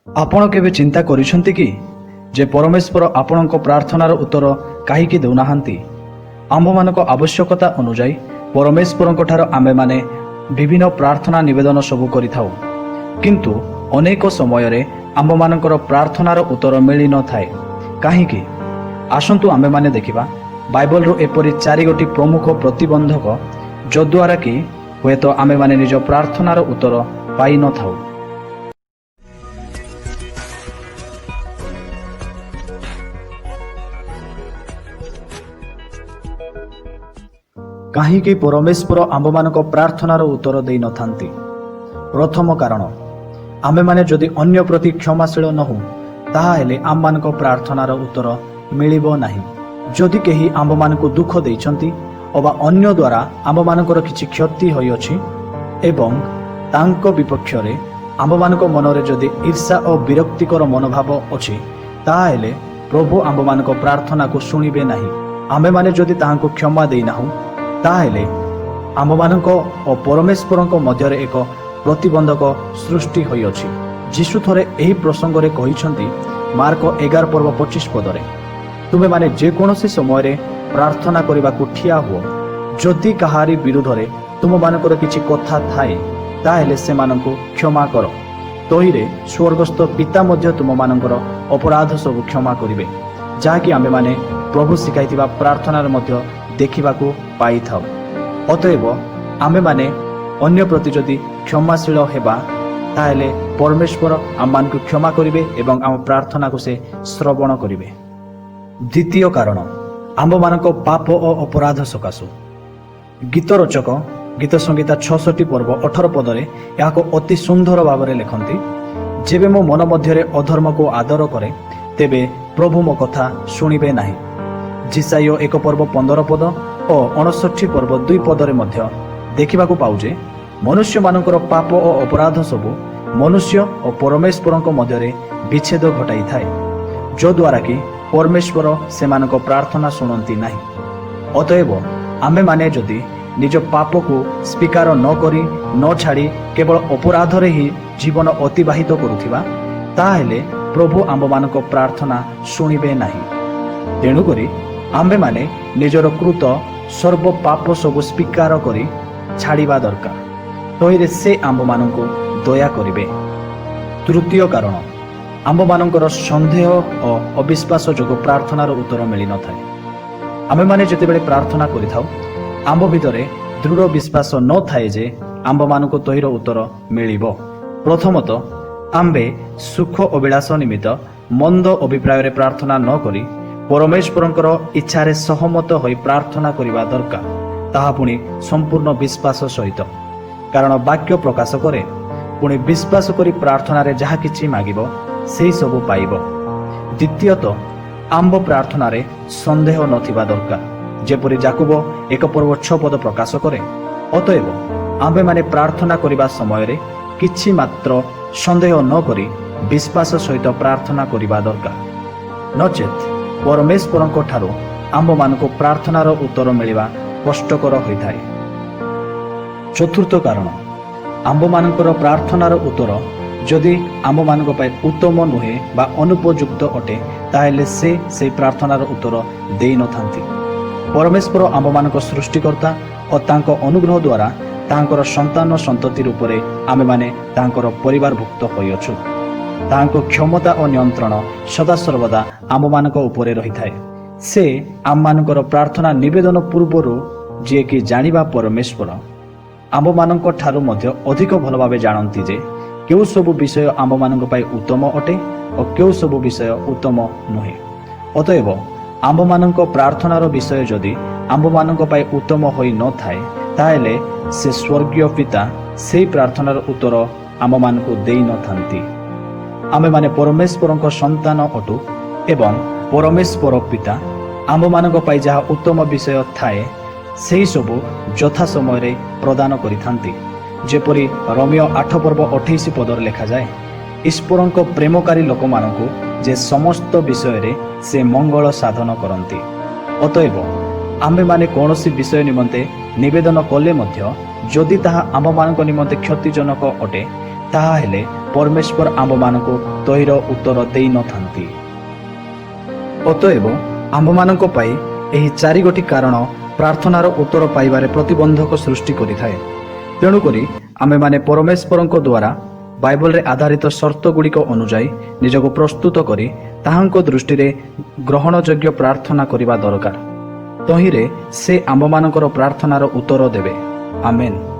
ଆପଣ କେବେ ଚିନ୍ତା କରିଛନ୍ତି କି ଯେ ପରମେଶ୍ୱର ଆପଣଙ୍କ ପ୍ରାର୍ଥନାର ଉତ୍ତର କାହିଁକି ଦେଉନାହାନ୍ତି? ଆମ୍ଭମାନଙ୍କ ଆବଶ୍ୟକତା ଅନୁଯାୟୀ ପରମେଶ୍ୱରଙ୍କଠାରୁ ଆମ୍ଭେମାନେ ବିଭିନ୍ନ ପ୍ରାର୍ଥନା ନିବେଦନ ସବୁ କରିଥାଉ, କିନ୍ତୁ ଅନେକ ସମୟରେ ଆମ୍ଭମାନଙ୍କର ପ୍ରାର୍ଥନାର ଉତ୍ତର ମିଳିନଥାଏ। କାହିଁକି? ଆସନ୍ତୁ ଆମ୍ଭେମାନେ ଦେଖିବା ବାଇବଲରୁ ଏପରି ଚାରିଗୋଟି ପ୍ରମୁଖ ପ୍ରତିବନ୍ଧକ, ଯଦ୍ୱାରା କି ହୁଏତ ଆମ୍ଭେମାନେ ନିଜ ପ୍ରାର୍ଥନାର ଉତ୍ତର ପାଇନଥାଉ। କାହିଁକି ପରମେଶ୍ୱର ଆମ୍ଭମାନଙ୍କ ପ୍ରାର୍ଥନାର ଉତ୍ତର ଦେଇନଥାନ୍ତି? ପ୍ରଥମ କାରଣ, ଆମ୍ଭେମାନେ ଯଦି ଅନ୍ୟ ପ୍ରତି କ୍ଷମାଶୀଳ ନହଉ, ତାହାହେଲେ ଆମମାନଙ୍କ ପ୍ରାର୍ଥନାର ଉତ୍ତର ମିଳିବ ନାହିଁ। ଯଦି କେହି ଆମ୍ଭମାନଙ୍କୁ ଦୁଃଖ ଦେଇଛନ୍ତି ଅବା ଅନ୍ୟ ଦ୍ୱାରା ଆମ୍ଭମାନଙ୍କର କିଛି କ୍ଷତି ହୋଇଅଛି ଏବଂ ତାଙ୍କ ବିପକ୍ଷରେ ଆମ୍ଭମାନଙ୍କ ମନରେ ଯଦି ଈର୍ଷା ଓ ବିରକ୍ତିକର ମନୋଭାବ ଅଛି, ତାହାହେଲେ ପ୍ରଭୁ ଆମ୍ଭମାନଙ୍କ ପ୍ରାର୍ଥନାକୁ ଶୁଣିବେ ନାହିଁ। ଆମ୍ଭେମାନେ ଯଦି ତାହାଙ୍କୁ କ୍ଷମା ଦେଇନାହୁଁ, ତାହାହେଲେ ଆମ୍ଭମାନଙ୍କ ଓ ପରମେଶ୍ୱରଙ୍କ ମଧ୍ୟରେ ଏକ ପ୍ରତିବନ୍ଧକ ସୃଷ୍ଟି ହୋଇଅଛି। ଯୀଶୁ ଥରେ ଏହି ପ୍ରସଙ୍ଗରେ କହିଛନ୍ତି, ମାର୍କ 11 ପର୍ବ 25 ପଦରେ, "ତୁମେମାନେ ଯେକୌଣସି ସମୟରେ ପ୍ରାର୍ଥନା କରିବାକୁ ଠିଆ ହୁଅ, ଯଦି କାହାରି ବିରୁଦ୍ଧରେ ତୁମମାନଙ୍କର କିଛି କଥା ଥାଏ, ତାହେଲେ ସେମାନଙ୍କୁ କ୍ଷମା କର। ତହିଁରେ ସ୍ୱର୍ଗସ୍ଥ ପିତା ମଧ୍ୟ ତୁମମାନଙ୍କର ଅପରାଧ ସବୁ କ୍ଷମା କରିବେ।" ଯାହାକି ଆମ୍ଭେମାନେ ପ୍ରଭୁ ଶିଖାଇଥିବା ପ୍ରାର୍ଥନାରେ ମଧ୍ୟ ଦେଖିବାକୁ ପାଇଥାଉ। ଅତଏବ ଆମ୍ଭେମାନେ ଅନ୍ୟ ପ୍ରତି ଯଦି କ୍ଷମାଶୀଳ ହେବା, ତାହେଲେ ପରମେଶ୍ୱର ଆମମାନଙ୍କୁ କ୍ଷମା କରିବେ ଏବଂ ଆମ ପ୍ରାର୍ଥନାକୁ ସେ ଶ୍ରବଣ କରିବେ। ଦ୍ୱିତୀୟ କାରଣ, ଆମ୍ଭମାନଙ୍କ ପାପ ଓ ଅପରାଧ ସକାଶୁ। ଗୀତ ରଚକ ଗୀତ ସଂହିତା 66 ପର୍ବ 18 ପଦରେ ଏହାକୁ ଅତି ସୁନ୍ଦର ଭାବରେ ଲେଖନ୍ତି, "ଯେବେ ମୋ ମନ ମଧ୍ୟରେ ଅଧର୍ମକୁ ଆଦର କରେ, ତେବେ ପ୍ରଭୁ ମୋ କଥା ଶୁଣିବେ ନାହିଁ।" ଯିଶାଇୟ 1 ପର୍ବ 15 ପଦ ଓ 59 ପର୍ବ 2 ପଦରେ ମଧ୍ୟ ଦେଖିବାକୁ ପାଉ ଯେ ମନୁଷ୍ୟମାନଙ୍କର ପାପ ଓ ଅପରାଧ ସବୁ ମନୁଷ୍ୟ ଓ ପରମେଶ୍ୱରଙ୍କ ମଧ୍ୟରେ ବିଚ୍ଛେଦ ଘଟାଇଥାଏ, ଯଦ୍ୱାରା କି ପରମେଶ୍ୱର ସେମାନଙ୍କ ପ୍ରାର୍ଥନା ଶୁଣନ୍ତି ନାହିଁ। ଅତଏବ ଆମ୍ଭେମାନେ ଯଦି ନିଜ ପାପକୁ ସ୍ୱୀକାର ନ କରି, ନ ଛାଡ଼ି କେବଳ ଅପରାଧରେ ହିଁ ଜୀବନ ଅତିବାହିତ କରୁଥିବା, ତାହେଲେ ପ୍ରଭୁ ଆମ୍ଭମାନଙ୍କ ପ୍ରାର୍ଥନା ଶୁଣିବେ ନାହିଁ। ତେଣୁକରି ଆମ୍ଭେମାନେ ନିଜର କୃତ ସର୍ବ ପାପ ସବୁ ସ୍ୱୀକାର କରି ଛାଡ଼ିବା ଦରକାର। ତହିଁରେ ସେ ଆମ୍ଭମାନଙ୍କୁ ଦୟା କରିବେ। ତୃତୀୟ କାରଣ, ଆମ୍ଭମାନଙ୍କର ସନ୍ଦେହ ଓ ଅବିଶ୍ୱାସ ଯୋଗୁଁ ପ୍ରାର୍ଥନାର ଉତ୍ତର ମିଳିନଥାଏ। ଆମ୍ଭେମାନେ ଯେତେବେଳେ ପ୍ରାର୍ଥନା କରିଥାଉ, ଆମ୍ଭ ଭିତରେ ଦୃଢ଼ ବିଶ୍ୱାସ ନଥାଏ ଯେ ଆମ୍ଭମାନଙ୍କୁ ତହିଁର ଉତ୍ତର ମିଳିବ। ପ୍ରଥମତଃ, ଆମ୍ଭେ ସୁଖ ଅଭିଳାଷ ନିମିତ୍ତ ମନ୍ଦ ଅଭିପ୍ରାୟରେ ପ୍ରାର୍ଥନା ନ କରି ପରମେଶ୍ୱରଙ୍କର ଇଚ୍ଛାରେ ସହମତ ହୋଇ ପ୍ରାର୍ଥନା କରିବା ଦରକାର, ତାହା ପୁଣି ସମ୍ପୂର୍ଣ୍ଣ ବିଶ୍ୱାସ ସହିତ। କାରଣ ବାକ୍ୟ ପ୍ରକାଶ କରେ, "ପୁଣି ବିଶ୍ୱାସ କରି ପ୍ରାର୍ଥନାରେ ଯାହା କିଛି ମାଗିବ, ସେହି ସବୁ ପାଇବ।" ଦ୍ୱିତୀୟତଃ, ଆମ୍ଭ ପ୍ରାର୍ଥନାରେ ସନ୍ଦେହ ନଥିବା ଦରକାର, ଯେପରି ଯାକୁବ 1 ପର୍ବ 6 ପଦ ପ୍ରକାଶ କରେ। ଅତଏବ ଆମ୍ଭେମାନେ ପ୍ରାର୍ଥନା କରିବା ସମୟରେ କିଛି ମାତ୍ର ସନ୍ଦେହ ନ କରି ବିଶ୍ୱାସ ସହିତ ପ୍ରାର୍ଥନା କରିବା ଦରକାର। ନଚେତ୍ ପରମେଶ୍ୱରଙ୍କ ଠାରୁ ଆମ୍ଭମାନଙ୍କୁ ପ୍ରାର୍ଥନାର ଉତ୍ତର ମିଳିବା କଷ୍ଟକର ହୋଇଥାଏ। ଚତୁର୍ଥ କାରଣ, ଆମ୍ଭମାନଙ୍କର ପ୍ରାର୍ଥନାର ଉତ୍ତର ଯଦି ଆମ୍ଭମାନଙ୍କ ପାଇଁ ଉତ୍ତମ ନୁହେଁ ବା ଅନୁପଯୁକ୍ତ ଅଟେ, ତାହେଲେ ସେ ସେହି ପ୍ରାର୍ଥନାର ଉତ୍ତର ଦେଇନଥାନ୍ତି। ପରମେଶ୍ୱର ଆମ୍ଭମାନଙ୍କ ସୃଷ୍ଟିକର୍ତ୍ତା ଓ ତାଙ୍କ ଅନୁଗ୍ରହ ଦ୍ୱାରା ତାଙ୍କର ସନ୍ତାନ ସନ୍ତତି ରୂପରେ ଆମେମାନେ ତାଙ୍କର ପରିବାରଭୁକ୍ତ ହୋଇଅଛୁ। ତାଙ୍କ କ୍ଷମତା ଓ ନିୟନ୍ତ୍ରଣ ସଦାସର୍ବଦା ଆମ୍ଭମାନଙ୍କ ଉପରେ ରହିଥାଏ। ସେ ଆମମାନଙ୍କର ପ୍ରାର୍ଥନା ନିବେଦନ ପୂର୍ବରୁ ଯିଏକି ଜାଣିବା ପରମେଶ୍ୱର, ଆମ୍ଭମାନଙ୍କ ଠାରୁ ମଧ୍ୟ ଅଧିକ ଭଲ ଭାବେ ଜାଣନ୍ତି ଯେ କେଉଁ ସବୁ ବିଷୟ ଆମ୍ଭମାନଙ୍କ ପାଇଁ ଉତ୍ତମ ଅଟେ ଓ କେଉଁ ସବୁ ବିଷୟ ଉତ୍ତମ ନୁହେଁ। ଅତଏବ ଆମ୍ଭମାନଙ୍କ ପ୍ରାର୍ଥନାର ବିଷୟ ଯଦି ଆମ୍ଭମାନଙ୍କ ପାଇଁ ଉତ୍ତମ ହୋଇନଥାଏ, ତାହେଲେ ସେ ସ୍ୱର୍ଗୀୟ ପିତା ସେହି ପ୍ରାର୍ଥନାର ଉତ୍ତର ଆମ୍ଭମାନଙ୍କୁ ଦେଇନଥାନ୍ତି। ଆମେମାନେ ପରମେଶ୍ୱରଙ୍କ ସନ୍ତାନ ଅଟୁ ଏବଂ ପରମେଶ୍ୱର ପିତା ଆମ୍ଭମାନଙ୍କ ପାଇଁ ଯାହା ଉତ୍ତମ ବିଷୟ ଥାଏ, ସେହି ସବୁ ଯଥା ସମୟରେ ପ୍ରଦାନ କରିଥାନ୍ତି। ଯେପରି ରୋମୀୟ 8 ପର୍ବ 28 ପଦରେ ଲେଖାଯାଏ, ଈଶ୍ୱରଙ୍କ ପ୍ରେମକାରୀ ଲୋକମାନଙ୍କୁ ଯେ ସମସ୍ତ ବିଷୟରେ ସେ ମଙ୍ଗଳ ସାଧନ କରନ୍ତି। ଅତଏବ ଆମ୍ଭେମାନେ କୌଣସି ବିଷୟ ନିମନ୍ତେ ନିବେଦନ କଲେ ମଧ୍ୟ ଯଦି ତାହା ଆମ୍ଭମାନଙ୍କ ନିମନ୍ତେ କ୍ଷତିଜନକ ଅଟେ, ତାହାହେଲେ ପରମେଶ୍ୱର ଆମ୍ଭମାନଙ୍କୁ ତହିଁର ଉତ୍ତର ଦେଇନଥାନ୍ତି। ଅତଏବ ଆମ୍ଭମାନଙ୍କ ପାଇଁ ଏହି ଚାରିଗୋଟି କାରଣ ପ୍ରାର୍ଥନାର ଉତ୍ତର ପାଇବାରେ ପ୍ରତିବନ୍ଧକ ସୃଷ୍ଟି କରିଥାଏ। ତେଣୁକରି ଆମ୍ଭେମାନେ ପରମେଶ୍ୱରଙ୍କ ଦ୍ୱାରା ବାଇବଲରେ ଆଧାରିତ ସର୍ତ୍ତଗୁଡ଼ିକ ଅନୁଯାୟୀ ନିଜକୁ ପ୍ରସ୍ତୁତ କରି ତାହାଙ୍କ ଦୃଷ୍ଟିରେ ଗ୍ରହଣଯୋଗ୍ୟ ପ୍ରାର୍ଥନା କରିବା ଦରକାର। ତହିଁରେ ସେ ଆମ୍ଭମାନଙ୍କର ପ୍ରାର୍ଥନାର ଉତ୍ତର ଦେବେ। ଆମେନ୍।